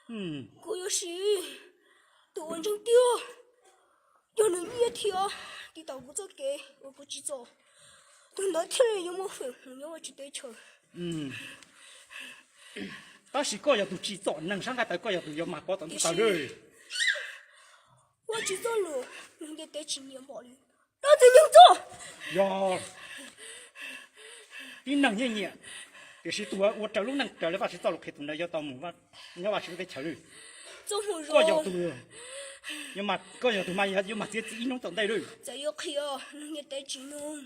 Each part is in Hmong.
Kuv yuav siv tus uas ntseeg tiag, yog nws nyiaj thiab tiv tauv kuv txoj kev uas kuv tsim txom, tus ntawd thiaj li yuav muaj feem mus nyob Vajtswv teb chaws. Tab sis koj yog tus tsim txom neeg sab nqaij tawv, koj yog tus yuav mag pov tom ntuj tawg lawm. Vajtswv txoj lus, nws ntiaj teb tsis nyiam npaum li no txwv nyoog txoj. Yog tib neeg nyiaj nyiam, tiam sis tus ua raws lub neej raws li Vajtswv txoj lus qhia tus ntawd yuav tau mus nyob Vajtswv lub teb chaws lawm. Koj yog tus, koj yog tus mas yuav mag txiav txim ib hnub tom ntej lawm. Txawm yuav qhia nws ntiaj teb tsis mloog,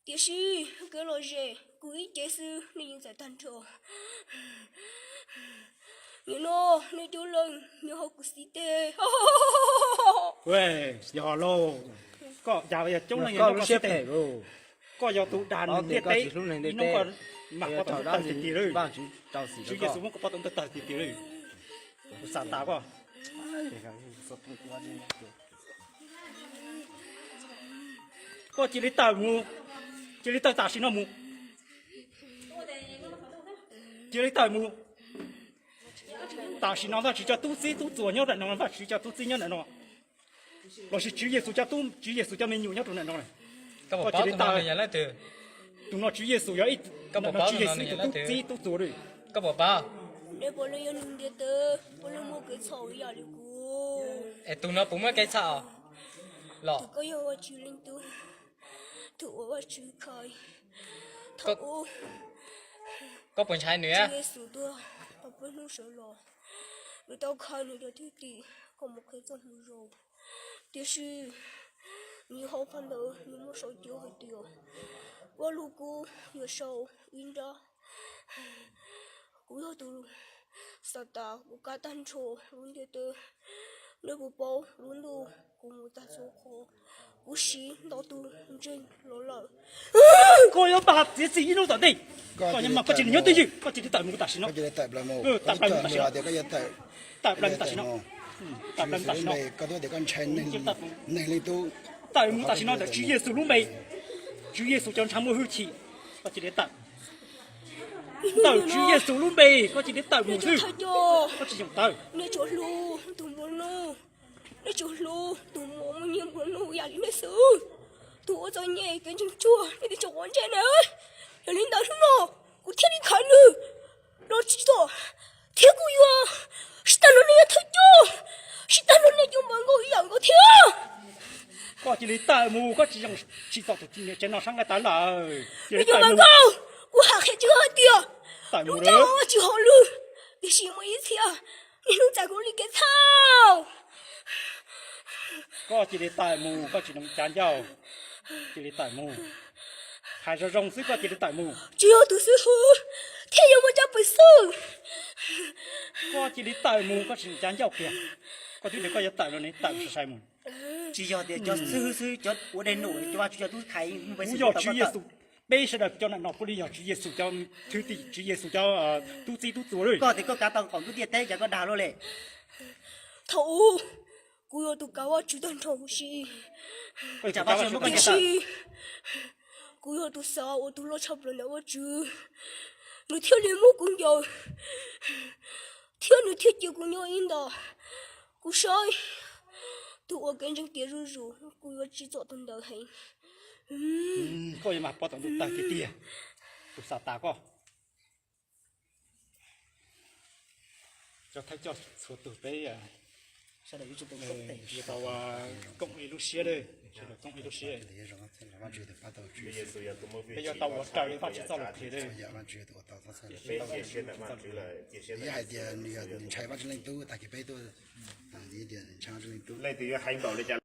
tiam sis kev lom zem kuv ib ce xwb nej yeej txais tag nrho. Nim no nej coob leej nyob hauv kuv xib teg. Yog lauj, koj cas yog coob leej nyob hauv kuv xib teg? Koj yog tus dag ntiaj teb, ib hnub koj mag pov tom ntej tawg tiag tiag lawm. Tswv Yexus muab koj pov tom ntej tawg tiag tiag lawm. Tus Xatas koj, koj cia li tawm mus, cia li tawm tam sim no mus, cia li tawm mus. Tam sim no Vajtswv cov tub txib tub txuas nyob ntawm no, Vajtswv cov tub txib nyob ntawm no, lossis Tswv Yexus cov tub, Tswv Yexus cov me nyuam nyob rau ntawm no. Koj cia li tawm. Tus no Tswv Yexus yog ib, tus no Tswv Yexus tus tub txib tub txuas lawm. Koj puas paub? Nej puas leej yog nws ntiaj teb, puas leej muaj kev txhaum ib yam li kuv? Es tus no puas muaj kev txhaum los? Tus koj yog Vajtswv leej tub, tus uas Vajtswv khaws. Thaum ub, koj puas ntshai nws? Tswv Yexus tuag tau peb hnub sawv los, nws tau khaws nws cov thwj tim kom mus qhia txoj moo zoo. Tiam sis nws hauv phau ntawv nws muaj sau cov hais tias, Vaj lug kub yuav sau ib nrab. Kuv yog tus Xatas, kuv kav tag nrho lub ntiaj teb. Nej puas paub lub ntuj kuv mus tag txhua qhov, kuv siv ntau tus ntseeg los lawm. Koj yuav mag txiav txim ib hnub tom ntej. Koj yuav mag, koj tsis nyob twj ywm, koj cia li tawm mus tam sim no. Tawm plaws mus tam sim no. Tawm plaws mus tam sim no. Tawm plaws mus tam sim no. Tawm mus tam sim no ntawm Tswv Yexus lub npe. Tswv Yexus cov ntshav muaj hwj chim, koj cia li tawm. Ntawm Tswv Yexus lub npe koj cia li tawm mus xwb. Koj tsis yoom tawm. Nej tsuas hlub tus nplua nuj, nej tsuas hlub tus muaj muaj nyiaj nplua nuj yam li nej xwb. Tus ua txom nyem kev ntseeg tsuag nej tsis tshua quav ntsej na. Yog li ntawd hnub no kuv thiaj li khaws nws los tsim txom, thiab kuv yuav siv tag nrho nej cov thawj coj, siv tag nrho nej cov npawg nkauj ib yam nkaus thiab. Koj cia li tawm mus, koj tsis yoom tsim txom tus niam tsev no sab nqaij tawv lawm. Cia li tawm mus. Kuv hais qhia rau koj hais tias lub ntuj tsis hauj lwm, tiam sis muaj ib txhia niaj hnub txais kuv li kev txhaum. Koj cia li tawm mus, koj tsis zoo cav ncauj. Cia li tawm mus. Hais zoo zoo xwb, koj cia li tawm mus. Tsis yog tus xib hwb thiaj yuav muaj tsab pwm xwb. Koj cia li tawm mus, koj tsis zoo cav ncauj kiag. Koj twb tias koj yuav tawm los ne, tawm sai sai mus. Tsis yog tias cov xib hwb xwb, cov ua dej num, cov vaj tswv cov tub thaiv, kuv yog Tswv Yexus. Peb sawv daws cov ntawm no puav leej yog Tswv Yexus cov thwj tim, Tswv Yexus cov tub txib tub txuas lawm. Koj tias koj kav tau qaum ntuj ntiaj teb, cas koj dag luaj li? Thaum ub, kuv yog tus kav Vajtswv tag nrho huv si, tiam sis kuv yog tus xav ua tus loj tshaj plaws ntawm Vajtswv, nws thiaj li muab kuv ncaws, thiab nws thiaj cia kuv nyob ib nta. Kuv saib tus uas kev ntseeg tiav zuj zus, kuv yuav tsim txom tus ntawd heev. Koj yuav mag pov tom ntej tawg tiag tiag, tus Xatas koj. Cov thawj coj txhua tus peb yuav tau koom ib lub siab, sawv daws koom ib lub siab. Peb yuav tau ua raws li Vajtswv txoj lus qhia. Yog hais tias nws ntshai Vajtswv leej tub, tag kis peb tuaj, tias ntshai Vajtswv leej tub.